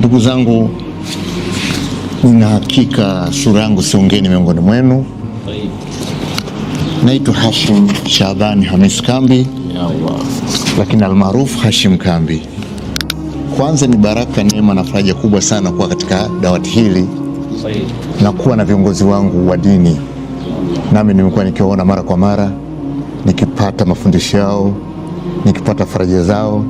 Ndugu zangu, nina hakika sura yangu sio ngeni miongoni mwenu. Naitwa Hashim Shabani Hamis Kambi, lakini almaarufu Hashim Kambi. Kwanza ni baraka, neema na faraja kubwa sana kuwa katika dawati hili na kuwa na viongozi wangu wa dini, nami nimekuwa nikiwaona mara kwa mara, nikipata mafundisho yao, nikipata faraja zao,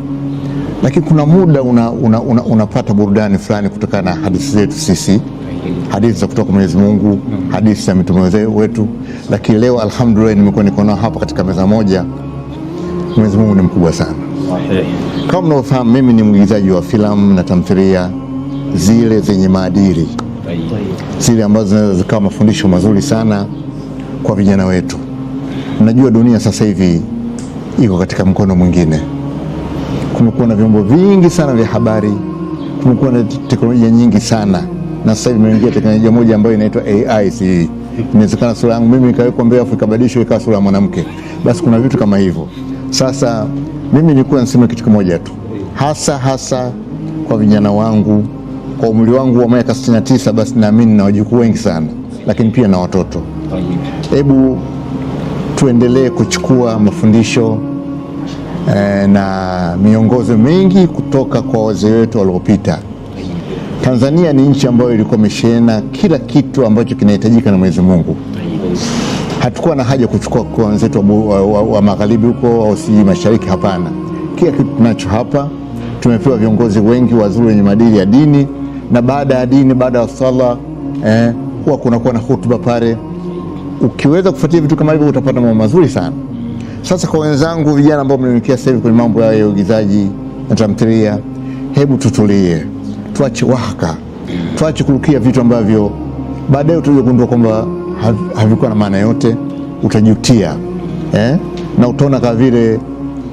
lakini kuna muda unapata una burudani fulani kutokana na hadithi zetu sisi, hadithi za kutoka Mwenyezi Mungu, hadithi za mitume wetu. Lakini leo alhamdulillah, nimekuwa niko nao hapa katika meza moja. Mwenyezi Mungu ni mkubwa sana. Kama mnavyofahamu, mimi ni mwigizaji wa filamu na tamthilia zile zenye maadili, zile ambazo zinaweza zikawa mafundisho mazuri sana kwa vijana wetu. Najua dunia sasa hivi iko katika mkono mwingine. Kumekuwa na vyombo vingi sana vya habari, kumekuwa na teknolojia nyingi sana, na sasa hivi imeingia teknolojia moja ambayo inaitwa AI. Si inawezekana sura yangu mimi ikawekwa mbele afu ikabadilishwa ikawa sura ya mwanamke? Basi kuna vitu kama hivyo. Sasa mimi nilikuwa nasema kitu kimoja tu, hasa hasa kwa vijana wangu, kwa umri wangu wa miaka 69, basi naamini na wajukuu wengi sana, lakini pia na watoto. Hebu tuendelee kuchukua mafundisho na miongozo mingi kutoka kwa wazee wetu waliopita. Tanzania ni nchi ambayo ilikuwa imeshehena kila kitu ambacho kinahitajika na Mwenyezi Mungu. Hatukuwa na haja kuchukua kwa wenzetu wa magharibi huko au sijui mashariki, hapana. Kila kitu tunacho hapa. Tumepewa viongozi wengi wazuri wenye maadili ya dini, na baada ya dini, baada ya sala huwa kunakuwa na hutuba pale. Ukiweza kufuatia vitu kama hivyo utapata mambo mazuri sana. Sasa kwa wenzangu vijana ambao mnaelekea sasa hivi kwenye mambo ya uigizaji na tamthilia, hebu tutulie, tuache wahaka, tuache kurukia vitu ambavyo baadaye utajigundua kwamba havikuwa na maana yote, utajutia na utaona kama vile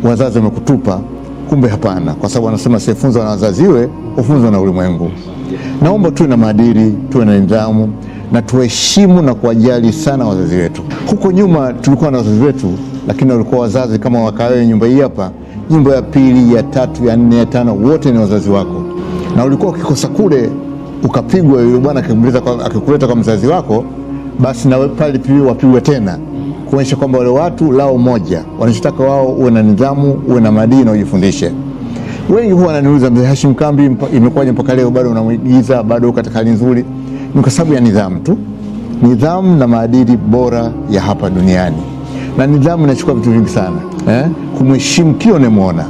wazazi wamekutupa, kumbe hapana, kwa sababu wanasema asiyefunzwa na wazaziwe hufunzwa na ulimwengu. Naomba tuwe na maadili, tuwe na nidhamu na tuheshimu na kuwajali sana wazazi wetu. Huko nyuma tulikuwa na wazazi wetu, lakini walikuwa wazazi kama wakawewe nyumba hii hapa, nyumba ya pili, ya tatu, ya nne, ya tano, wote ni wazazi wako, na ulikuwa ukikosa kule ukapigwa, yule bwana akikuleta kwa mzazi wako, basi na pale pia wapigwe tena, kuonyesha kwamba wale watu lao moja, wanachotaka wao uwe na nidhamu, uwe na maadili na ujifundishe. Wengi huwa wananiuliza, mzee Hashim Kambi, imekuwaje mpaka leo bado unamwigiza, bado uko katika hali nzuri? Ni kwa sababu ya nidhamu tu, nidhamu na maadili bora ya hapa duniani. Na nidhamu inachukua vitu vingi sana, Kumheshimu kila unayemwona,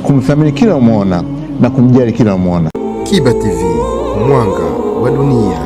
kumthamini kila unayemwona na kumjali kila unayemwona. Kiba TV, mwanga wa dunia.